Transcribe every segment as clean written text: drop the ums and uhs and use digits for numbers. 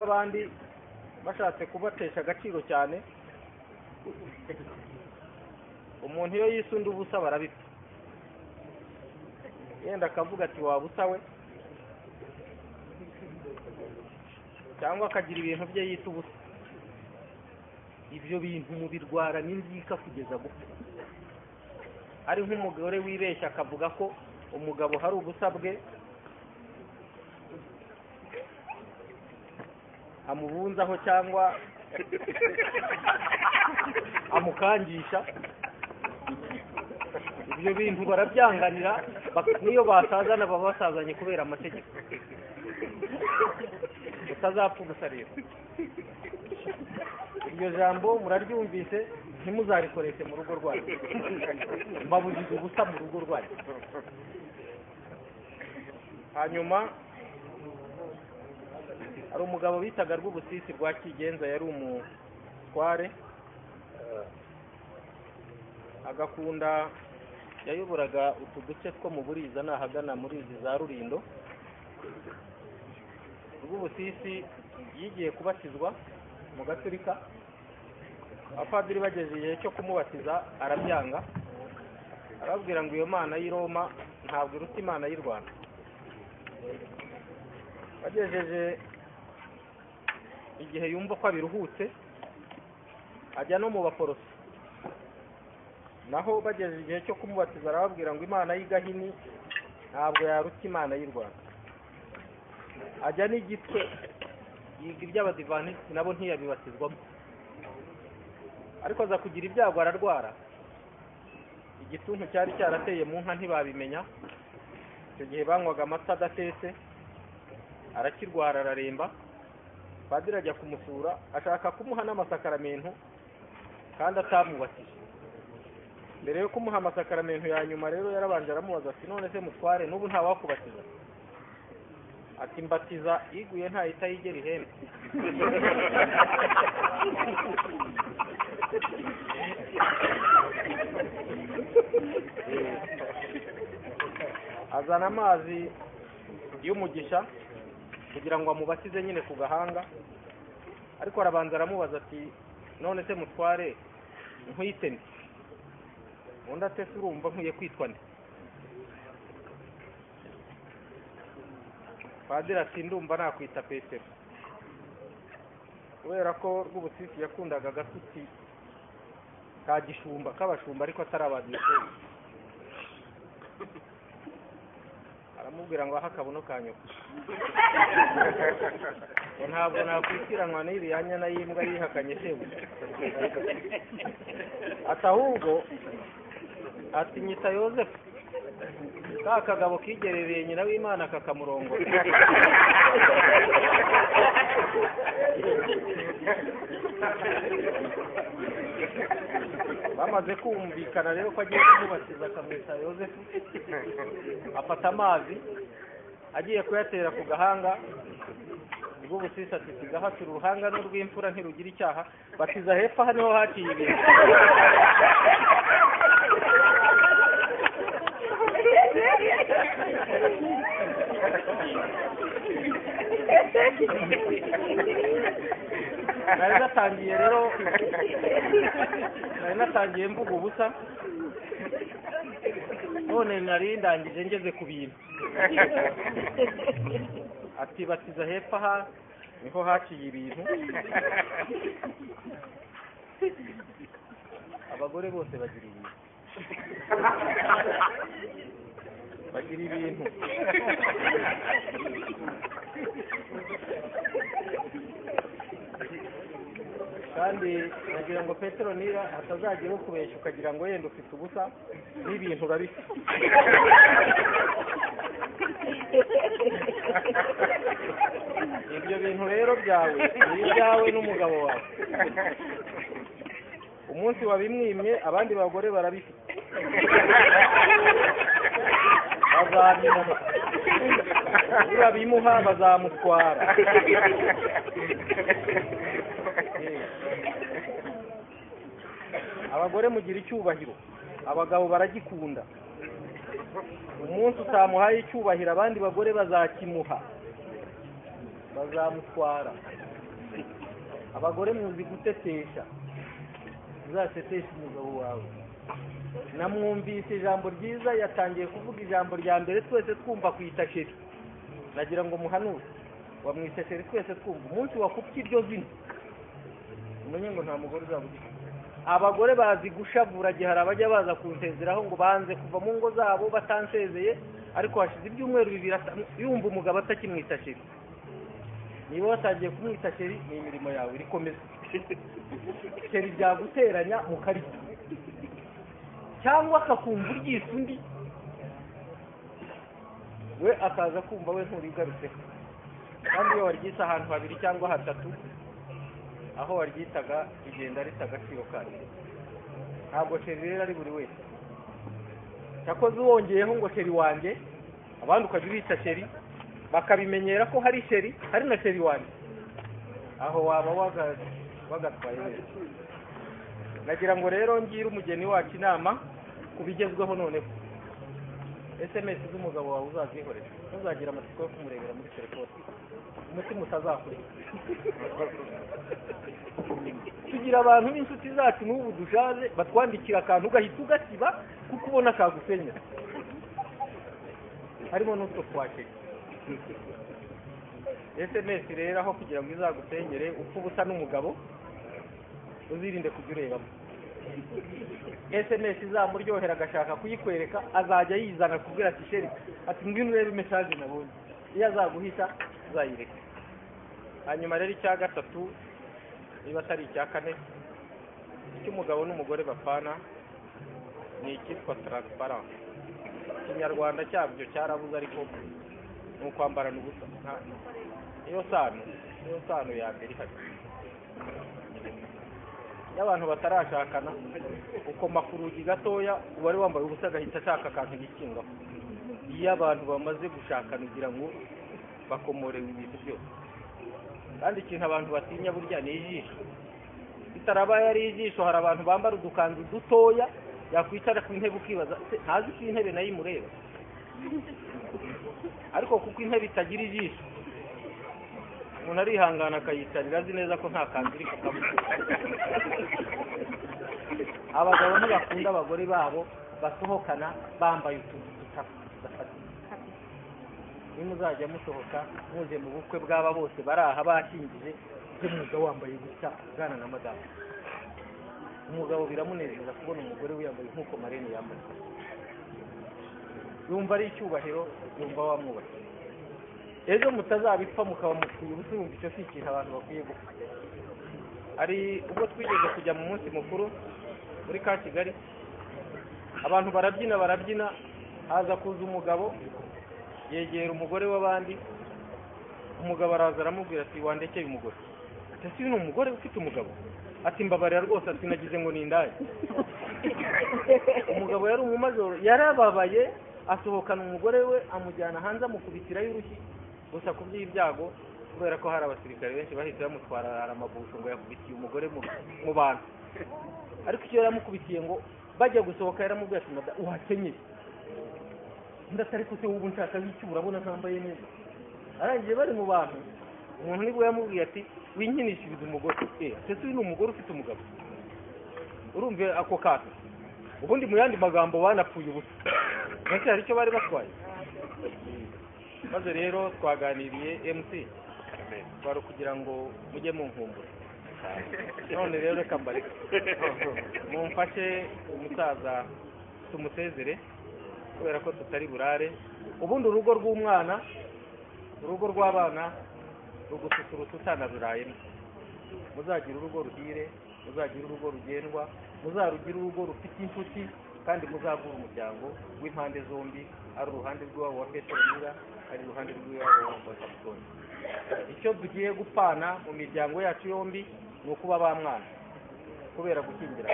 Abandi bashatse kubatesha agaciro cyane. Umuntu iyo yisunda ubusa barabipfa, yenda akavuga ati waba usa we, cyangwa akagira ibintu bye yita ubusa. Ibyo bintu mubirwara n'inzika kugeza gupfa. Ari nk'umugore wibeshya akavuga ko umugabo hari ubusa bwe amubunzaho cyangwa amukangisha, ibyo bintu barabyanganira, n'iyo basazana baba basazanye kubera amategeko. Utazapfa ubusa rero. Iryo jambo muraryumvise, ntimuzarikoreshe mu rugo rwanyu. Mbabujije ubusa mu rugo rwanyu. Hanyuma hari umugabo bitaga Rwubusisi rwa Kigenza, yari umutware, agakunda, yayoboraga utu duce two mu Buriza n'ahagana muri izi za Rulindo. Rwubusisi yigiye kubatizwa mu Gaturika, abapadiri bageze igihe cyo kumubatiza arabyanga, arababwira ngo iyo Mana y'i Roma ntabwo iruta Imana y'u Rwanda. Bagejeje igihe yumva ko abiruhutse, ajya no mu Baporoso, naho bageze igihe cyo kumubatiza arababwira ngo Imana y'i Gahini ntabwo yaruta Imana y'u Rwanda. Ajya n'Igitwe yiga iby'Abadivantisiti, nabo ntiyabibatizwamo, ariko aza kugira ibyago ararwara. Igituntu cyari cyarateye mu nka ntibabimenya, icyo gihe banywaga amata adatetse, arakirwara araremba. Padiri ajya kumusura ashaka kumuha n'amasakaramentu kandi atamubatije. Mbere yo kumuha amasakaramentu ya nyuma rero yarabanje aramubaza ati none se mutware n'ubu ntawakubatiza? Ati mbatiza iguye ntahita yigera ihembe. Azana amazi y'umugisha kugira ngo amubatize nyine ku gahanga, ariko arabanza aramubaza ati none se mutware nkwite nde? Undi ati ese urumva nkwiye kwitwa nde? Padiri ati ndumva nakwita Petero, kubera ko Rwubusisi yakundaga agatutsi ka gishumba k'abashumba ariko atari abadiyosezi. Aramubwira ngo aha akabuno ka nyoko, ngo ntabwo nakwikiranwa n'iriya nyana y'imbwa yihakanye shebuja. Ati ahubwo ati nyita Yozefu, ka kagabo kigerereye nyina w'Imana kakamurongora. Bamaze kumvikana rero ko agiye kumubatiza akamwita Yozefu, afata amazi agiye kuyatera ku gahanga. Rwubusisi ati sigahatura uruhanga n'urw'imfura ntirugira icyaha, batiza hepfo aha niho haciye ibintu. Nari natangiye rero, nari natangiye mvuga ubusa, none nari ndangije ngeze ku bintu. Ati batiza hepfo aha niho haciye ibintu. Abagore bose bagira ibintu, bagira ibintu. Kandi nagira ngo Petero nira atazagira ukubeshya ukagira ngo yenda ufite ubusa n'ibintu urabifite. Ibyo bintu rero byawe ni ibyawe n'umugabo wawe. Umunsi wabimwimye abandi bagore barabifite, bazabimuha, nibabimuha bazamutwara. Abagore mugira icyubahiro, abagabo baragikunda. Umunsi utamuhaye icyubahiro abandi bagore bazakimuha, Bazamutwara. Abagore muzi gutetesha, uzateteshe umugabo wawe. Namwumvise ijambo ryiza, yatangiye kuvuga ijambo rya mbere twese twumva kwita chéri. Nagira ngo muhanure, wamwise chéri twese twumva. Umunsi wakupye iryo zina umenye ngo nta mugore uzaba ugifite. Abagore bazi gushavura, gihe abajya baza kunsezeraho ngo banze kuva mu ngo zabo batansezeye, ariko hashize ibyumweru bibiri yumva umugabo atakimwita chéri. Niba watangiye kumwita chéri, ni imirimo yawe irikomeza. Chéri byaguteranya mu karita, cyangwa akakumva uryise undi, we akaza kumva we nturigarutseho. Kandi iyo waryise ahantu habiri cyangwa hatatu, aho waryitaga rigenda rita agaciro kayo. Ntabwo chéri rero ari buri wese. Cyakoze wongeyeho ngo chéri wanjye, abandi ukajya ubita chéri, bakabimenyera ko hari chéri, hari na chéri wanjye, aho waba wagatwaye neza. Nagira ngo rero ngire umugeni wacu inama ku bigezweho noneho. SMS z'umugabo wawe uzazihorera, ntuzagira amatsiko yo kumurebera muri telefone, umutima utazakureka. Tugira abantu b'inshuti zacu n'ubu dushaje batwandikira akantu ugahita ugasiba kuko ubona kagusenyera, harimo n'utwo twakeka. SMS rero aho kugira ngo izagusenyere upfa ubusa n'umugabo, uzirinde kujya urebamo. SMS izamuryohera agashaka kuyikwereka, azajya yizana kubwira ati chéri, ati ngwino urebe message nabonye. Iyo azaguhita uzayireka. Hanyuma rero icya gatatu, niba atari icya kane, icyo umugabo n'umugore bapfana ni icyitwa transparence. Ikinyarwanda cyabyo cyarabuze, ariko ni ukwambarana ubusa. Niyo sano ya mbere ihari. Iyo abantu batarashakana, ukoma ku rugi gatoya, uwari wambaye ubusa agahita ashaka akantu yikingaho. Iyo abantu bamaze gushakana ugira ngo bakomorewe ibintu byose. Kandi ikintu abantu batinya burya ni ijisho. Bitarabaye ari ijisho, hari abantu bambara udukanzu dutoya, yakwicara ku intebe ukibaza ntazi ko intebe nayo imureba. Ariko kuko intebe itagira ijisho, umuntu arihangana akayicarira azi neza ko nta kanzu iri kukabuza. Abagabo ntibakunda abagore babo basohokana bambaye utuntu tudafatika. Nimuzajya musohoka muje mu bukwe bw'aba bose bari aha bakingije, ujye muza wambaye gutya ugana na madamu. Umugabo biramunezeza kubona umugore we yambaye nk'uko Marene yambaye, yumva ari icyubahiro, yumva wamwubakiye. Ejo mutazabipfa mukaba mupfuye ubusa, yumva icyo si ikintu abantu bakwiye gupfa. Hari ubwo twigeze kujya mu munsi mukuru muri ka Kigali, abantu barabyina, haza kuza umugabo yegera umugore w'abandi. Umugabo araza aramubwira ati wandekeye umugore. Ati ese uyu ni umugore ufite umugabo? Ati mbabarira rwose, ati nagize ngo ni indaya. Umugabo yari umumajoro, yarababaye, asohokana umugore we amujyana hanze amukubitirayo urushyi. Gusa ku by'ibyago, kubera ko hari abasirikare benshi bahise bamutwara amabusho ngo yakubitiye umugore mu bantu. Ariko icyo yaramukubitiye ngo bajya gusohoka yaramubwiye ati mada wakenyeye, undi atari ko se ubu nshaka w'iki, urabona ntambaye neza. Arangiye bari mu bantu, umuntu nibwo yamubwiye ati winkinishirize umugore. Ese uyu ni umugore ufite umugabo? Urumve ako kantu. Ubundi mu yandi magambo banapfuye ubusa, mbese hari icyo bari batwaye. Maze rero twaganiriye MC twari kugira ngo mujye munkumbura. None rero reka mbareke, mumfashe umusaza tumusezere kubera ko tutari burare. Ubundi urugo rw'umwana, urugo rw'abana rugususurutsa utanarurayemo. Muzagira urugo ruhire, muzagira urugo rugendwa, muzarugire urugo rufite inshuti, kandi muzagura umuryango w'impande zombi, ari uruhande rw'iwabo wa Petronila, ari uruhande rw'iwabo wa Samusoni. Icyo tugiye gupfana mu miryango yacu yombi ni ukuba ba mwana kubera gushyingira,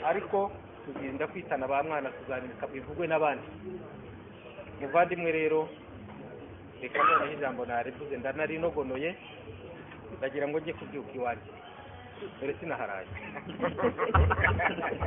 ariko tuzinda kwitana ba mwana, tuzanirika bivugwe n'abandi. Muvandimwe rero, reka noneho ijambo narivuze ndanarinogonoye, ndagira ngo njye kubyuka iwanjye, dore sinaharaye.